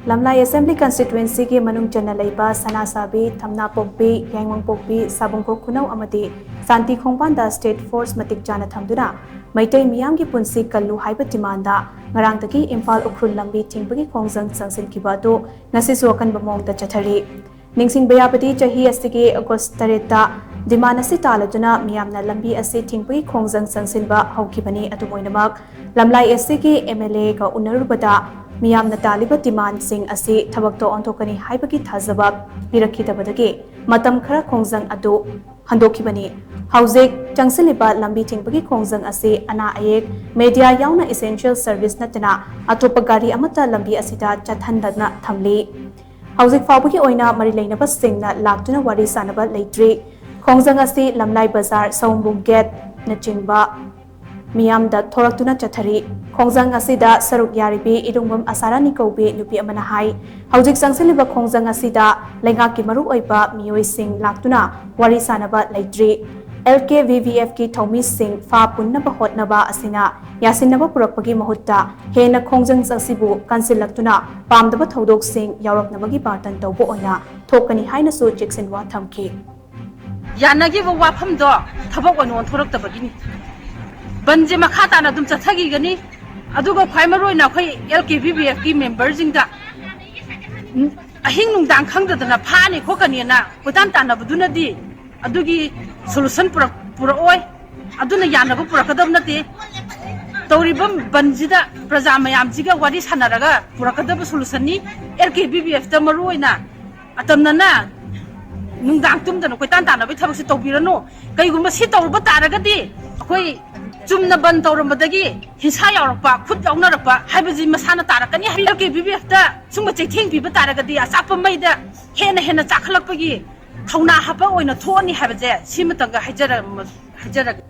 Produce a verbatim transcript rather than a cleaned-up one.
ꯂꯝꯂꯥꯏ assembly ꯀꯟꯁꯇꯤꯇ꯭ꯋꯦꯟꯁꯤꯒꯤ ꯃꯅꯨꯡ ꯆꯟꯅ ꯂꯩꯕ ꯁꯅꯥꯁꯥꯕꯤ, ꯊꯝꯅꯥꯄꯣꯛꯄꯤ, ꯌꯥꯏꯉꯪꯄꯣꯛꯄꯤ, ꯁꯥꯕꯨꯡꯈꯣꯛ ꯈꯨꯅꯧ ꯑꯃꯗꯤ ꯁꯥꯟꯇꯤ ꯈꯣꯡꯕꯥꯟꯗ ꯁ꯭ꯇꯦꯠ ꯐꯣꯔꯁ ꯃꯇꯤꯛ ꯆꯥꯅ ꯊꯝꯗꯨꯅ ꯃꯩꯇꯩ ꯃꯤꯌꯥꯝꯒꯤ ꯄꯨꯟꯁꯤ ꯀꯜꯂꯨ ꯍꯥꯏꯕ ꯗꯤꯃꯥꯟꯗ ꯉꯔꯥꯡꯗꯒꯤ ꯏꯝꯐꯥꯜ ꯎꯈ꯭ꯔꯨꯜ ꯂꯝꯕꯤ ꯊꯤꯡꯕꯒꯤ ꯈꯣꯡꯖꯪ ꯆꯪꯁꯤꯟꯈꯤꯕ ꯑꯗꯨ ꯉꯁꯤꯁꯨ ꯑꯀꯟꯕ ꯃꯑꯣꯡꯗ ꯆꯠꯊꯔꯤ꯫ ꯅꯤꯡꯁꯤꯡꯕ ꯌꯥꯕꯗꯤ, ꯆꯍꯤ ꯑꯁꯤꯒꯤ ꯑꯣꯒꯁ ꯇꯔꯦꯠꯇ ꯗꯤꯃꯥꯟ ꯑꯁꯤ ꯇꯥꯜꯂꯗꯨꯅ ꯃꯤꯌꯥꯝꯅ ꯂꯝꯕꯤ ꯑꯁꯤ ꯊꯤꯡꯕꯒꯤ ꯈꯣꯡꯖꯪ ꯆꯪꯁꯤꯟꯕ ꯍꯧꯈꯤꯕꯅꯤ꯫ ꯑꯗꯨꯝ ꯑꯣꯏꯅꯃꯛ, ꯂꯝꯂꯥꯏ ꯑꯦꯁ ꯁꯤꯒꯤ ꯑꯦꯝ ꯑꯦꯜ ꯑꯦꯒ ꯎꯅꯔꯨꯕꯗ ꯃꯤꯌꯥꯝꯅ ꯇꯥꯜꯂꯤꯕ ꯗꯤꯃꯥꯟꯁꯤꯡ ꯑꯁꯤ ꯊꯕꯛꯇ ꯑꯣꯟꯊꯣꯛꯀꯅꯤ ꯍꯥꯏꯕꯒꯤ ꯊꯥꯖꯕ ꯄꯤꯔꯛꯈꯤꯗꯕꯗꯒꯤ ꯃꯇꯝ ꯈꯔ ꯈꯣꯡꯖꯪ ꯑꯗꯨ ꯍꯟꯗꯣꯛꯈꯤꯕꯅꯤ꯫ ꯍꯧꯖꯤꯛ ꯆꯪꯁꯤꯜꯂꯤꯕ ꯂꯝꯕꯤ ꯊꯤꯡꯕꯒꯤ ꯈꯣꯡꯖꯪ ꯑꯁꯤ ꯑꯅꯥ ꯑꯌꯦꯛ, ꯃꯦꯗꯤꯌꯥ ꯌꯥꯎꯅ ꯏꯁꯦꯟꯁꯤꯌꯦꯜ ꯁꯔꯚꯤꯁ ꯅꯠꯇꯅ ꯑꯇꯣꯞꯄ ꯒꯥꯔꯤ ꯑꯃꯠꯇ ꯂꯝꯕꯤ ꯑꯁꯤꯗ ꯆꯠꯍꯟꯗꯅ ꯊꯝꯂꯤ꯫ ꯍꯧꯖꯤꯛ ꯐꯥꯎꯕꯒꯤ ꯑꯣꯏꯅ ꯃꯔꯤ ꯂꯩꯅꯕꯁꯤꯡꯅ ꯂꯥꯛꯇꯨꯅ ꯋꯥꯔꯤ ꯁꯥꯅꯕ ꯂꯩꯇ꯭ꯔꯤ꯫ ꯈꯣꯡꯖꯪ ꯑꯁꯤ ꯂꯝꯂꯥꯏ ꯕꯖꯥꯔ, ꯁꯑꯣꯝꯕꯨꯡ ꯒꯦꯠꯅꯆꯤꯡꯕ ꯃꯤꯌꯥꯝꯗ ꯊꯣꯔꯛꯇꯨꯅ ꯆꯠꯊꯔꯤ꯫ ꯈꯣꯡꯖꯪ ꯑꯁꯤꯗ ꯁꯔꯨꯛ ꯌꯥꯔꯤꯕꯤ ꯏꯔꯨꯡꯕꯝ ꯑꯁꯥꯔꯥꯅꯤ ꯀꯧꯕꯤ ꯅꯨꯄꯤ ꯑꯃꯅ ꯍꯥꯏ, ꯍꯧꯖꯤꯛ ꯆꯪꯁꯤꯜꯂꯤꯕ ꯈꯣꯡꯖꯪ ꯑꯁꯤꯗ ꯂꯩꯉꯥꯛꯀꯤ ꯃꯔꯨꯑꯣꯏꯕ ꯃꯤꯑꯣꯏꯁꯤꯡ ꯂꯥꯛꯇꯨꯅ ꯋꯥꯔꯤ ꯁꯥꯅꯕ ꯂꯩꯇ꯭ꯔꯤ꯫ ꯑꯦꯜ ꯀꯦ ꯚꯤ ꯚꯤ ꯑꯦꯐꯀꯤ ꯊꯧꯃꯤꯁꯤꯡ ꯐꯥ ꯄꯨꯟꯅꯕ ꯍꯣꯠꯅꯕ ꯑꯁꯤꯅ ꯌꯥꯁꯤꯟꯅꯕ ꯄꯨꯔꯛꯄꯒꯤ ꯃꯍꯨꯠꯇ ꯍꯦꯟꯅ ꯈꯣꯡꯖꯪ ꯑꯁꯤꯕꯨ ꯀꯟꯁꯤꯜꯂꯛꯇꯨꯅ ꯄꯥꯝꯗꯕ ꯊꯧꯗꯣꯛꯁꯤꯡ ꯌꯥꯎꯔꯛꯅꯕꯒꯤ ꯕꯥꯔꯇꯟ ꯇꯧꯕ ꯑꯣꯏꯅ ꯊꯣꯛꯀꯅꯤ ꯍꯥꯏꯅꯁꯨ ꯆꯦꯛꯁꯤꯟꯋꯥ ꯊꯝꯈꯤ꯫ ꯌꯥꯅꯈꯤꯕ ꯋꯥꯐꯝꯗꯣ ꯊꯕꯛ ꯑꯣꯏꯅ ꯑꯣꯟꯊꯣꯔꯛꯇꯕꯒꯤꯅꯤ꯫ ꯕꯟꯁꯦ ꯃꯈꯥ ꯇꯥꯅ ꯑꯗꯨꯝ ꯆꯠꯊꯈꯤꯒꯅꯤ꯫ ꯑꯗꯨꯒ ꯈ꯭ꯋꯥꯏ ꯃꯔꯨ ꯑꯣꯏꯅ ꯑꯩꯈꯣꯏ ꯑꯦꯜ ꯀꯦ ꯚꯤ ꯚꯤ ꯑꯦꯐꯀꯤ ꯃꯦꯝꯕꯔꯁꯤꯡꯗ, ꯎꯝ, ꯑꯍꯤꯡ ꯅꯨꯡꯗꯥꯡ ꯈꯪꯗꯗꯅ ꯐꯥꯅꯤ ꯈꯣꯠꯀꯅꯤꯅ ꯀꯣꯏꯇꯥꯟ ꯇꯥꯟꯅꯕꯗꯨꯅꯗꯤ ꯑꯗꯨꯒꯤ ꯁꯣꯂꯨꯁꯟ ꯄꯨꯔꯛ-, ꯄꯨꯔꯛꯑꯣꯏ꯫ ꯑꯗꯨꯅ ꯌꯥꯅꯕ ꯄꯨꯔꯛꯀꯗꯕ ꯅꯠꯇꯦ꯫ ꯇꯧꯔꯤꯕ ꯕꯟꯁꯤꯗ ꯄ꯭ꯔꯖꯥ ꯃꯌꯥꯝꯁꯤꯒ ꯋꯥꯔꯤ ꯁꯥꯟꯅꯔꯒ ꯄꯨꯔꯛꯀꯗꯕ ꯁꯣꯂꯨꯁꯟꯅꯤ꯫ ꯑꯦꯜ ꯀꯦ ꯚꯤ ꯚꯤ ꯑꯦꯐꯇ ꯃꯔꯨ ꯑꯣꯏꯅ ꯑꯇꯝꯅꯅ ꯅꯨꯡꯗꯥꯡ ꯇꯨꯝꯗꯅ ꯀꯣꯏꯇꯥꯟ ꯇꯥꯟꯅꯕꯒꯤ ꯊꯕꯛꯁꯤ ꯇꯧꯕꯤꯔꯅꯨ꯫ ꯀꯩꯒꯨꯝꯕ ꯁꯤ ꯇꯧꯔꯨꯕ ꯇꯥꯔꯒꯗꯤ ꯑꯩꯈꯣꯏ ꯆꯨꯝꯅ ꯕꯟ ꯇꯧꯔꯝꯕꯗꯒꯤ ꯍꯤꯡꯁꯥ ꯌꯥꯎꯔꯛꯄ, ꯈꯨꯠ ꯌꯥꯎꯅꯔꯛꯄ ꯍꯥꯏꯕꯁꯤ ꯃꯁꯥꯅ ꯇꯥꯔꯛꯀꯅꯤ꯫ ꯑꯦꯜ ꯀꯦ ꯚꯤ ꯚꯤ ꯑꯦꯐꯇ ꯁꯨꯝꯕ ꯆꯩꯊꯦꯡ ꯄꯤꯕ ꯇꯥꯔꯒꯗꯤ ꯑꯆꯥꯛꯄ ꯃꯩꯗ ꯍꯦꯟꯅ ꯍꯦꯟꯅ ꯆꯥꯛꯈꯠꯂꯛꯄꯒꯤ ꯊꯧꯅꯥ ꯍꯥꯞꯄ ꯑꯣꯏꯅ ꯊꯣꯛꯑꯅꯤ ꯍꯥꯏꯕꯁꯦ ꯁꯤꯃꯇꯪꯒ ꯍꯥꯏꯖꯔꯝ-, ꯍꯥꯏꯖꯔꯒꯦ꯫